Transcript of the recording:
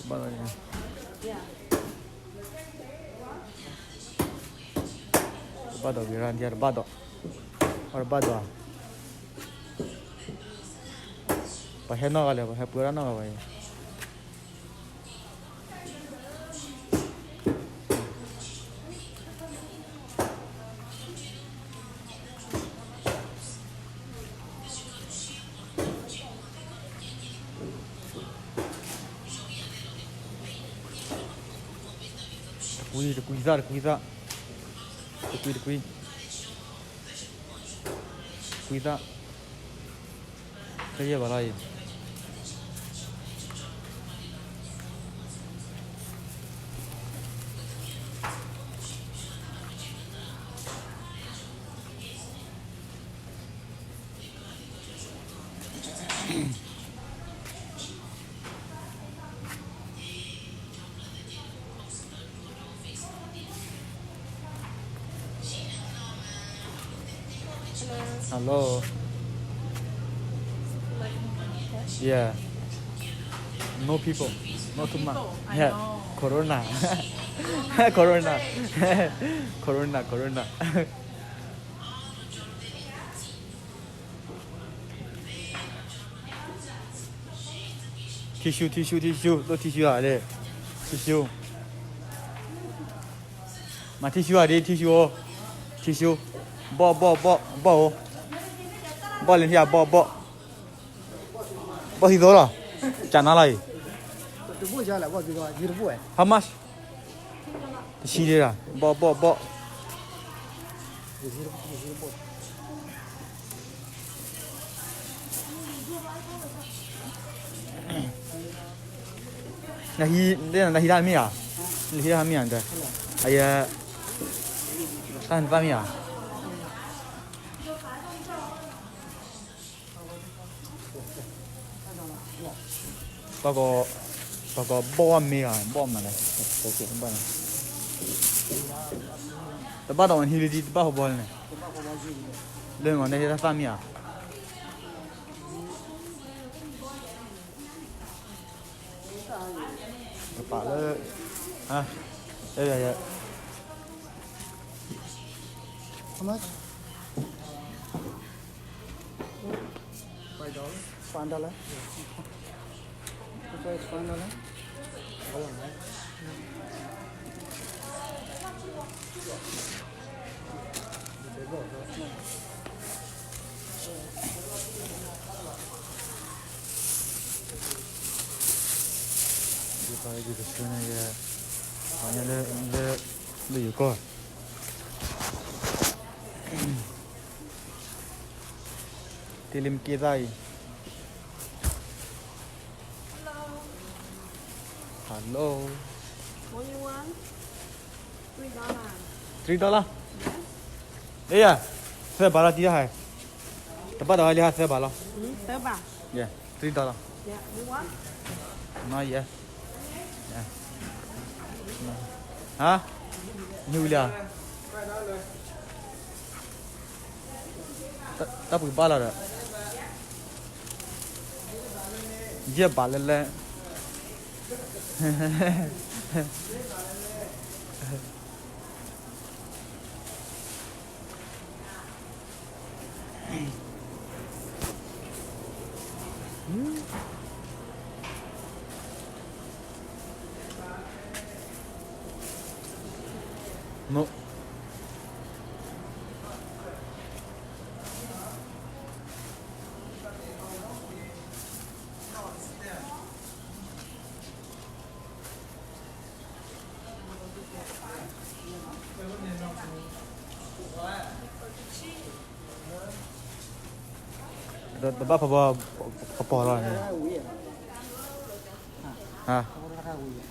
ဘၣ်ဒီး, တဘၣ်ဒီးဂ့ၤရၣ်ဒံး တဘၣ်ဒီး, အတဘၣ်ဒီး, ပှၤဟဲနီၢ်ဂၤလဲၣ်, ပှၤဟဲပှဲၤဒၣ်နီၢ်ဂၤဘၣ်အံၤ. တကွံ, တကွံသၣ်, တကွံသၣ်, တကွံ, တကွံ, တကွံသၣ်, တယဲၢ်ဘၣ်လီၤအံၤ. ဟယ်လို, yeah, no people, not too much, yeah, corona, corona, corona, corona. Tissue, tissue, tissue, ဒိၣ် tissue ဧါလဲၣ်, tissue, မၤ tissue ဧါဒ် tissue အိၣ်, tissue, ဘီၣ် ဘီၣ် ဘီၣ် ဘီၣ်အိၣ်, ဘီၣ်လဲၤထံၣ်ဧါ ဘီၣ် ဘီၣ်, ဘီၣ်သံသိလီၤ, ကနါလီၤအံၤ, how much, တဆံဒၣ်, ဘီၣ် ဘီၣ် ဘီၣ်. နဟံး, နဟံးတၢ်မ့ၢ်ဧါ, နဟံးတၢ်မ့ၢ်ဧါ, အယဲ, တၢ်နသၣ်မ့ၢ်ဧါ. ပှၤကီး, ပှၤကီးဘီၣ်ဝဲမ့ၢ်ဧါ, ဘီၣ်မနုၤလဲၣ်, တဘၣ်ဒီးမၤဟံးလံဒ် တဘၣ်ဖီဘီလၢန့ၣ်, လၢမၤန့ၢ်တၢ်သၣ်မ့ၢ်ဧါ. ကပာ်လၢ, အဲ, how much? Five dollar. Five dollar? This one is five dollar? ယပာ်ယကဆှၢန့ၢ်ယ, လၢ, လၢယကီၢ်, တ့လံမ့ၢ်က့သၣ်အံၤ. Hello. Only one? Three dollar. Three dollar? Yes. သၢဘးလီၤ တံၤတၢ်ဟဲ, တဘၣ်ဒီးဟဲလံဟးသၢဘးလီၤ. သၢဘး. Yeah, three dollar. Yeah, you want? Not yet. Yeah. ဟါ, နဟံးဝံၤလံဧါ. တၢ်ပှ့ၤဘၣ်လီၤဒီး, ယဲၢ်ဘးလၢလဲၣ်. တဘၣ်ဖီဘီ, ကပီၤလီၤန့ၣ်, ဟါ,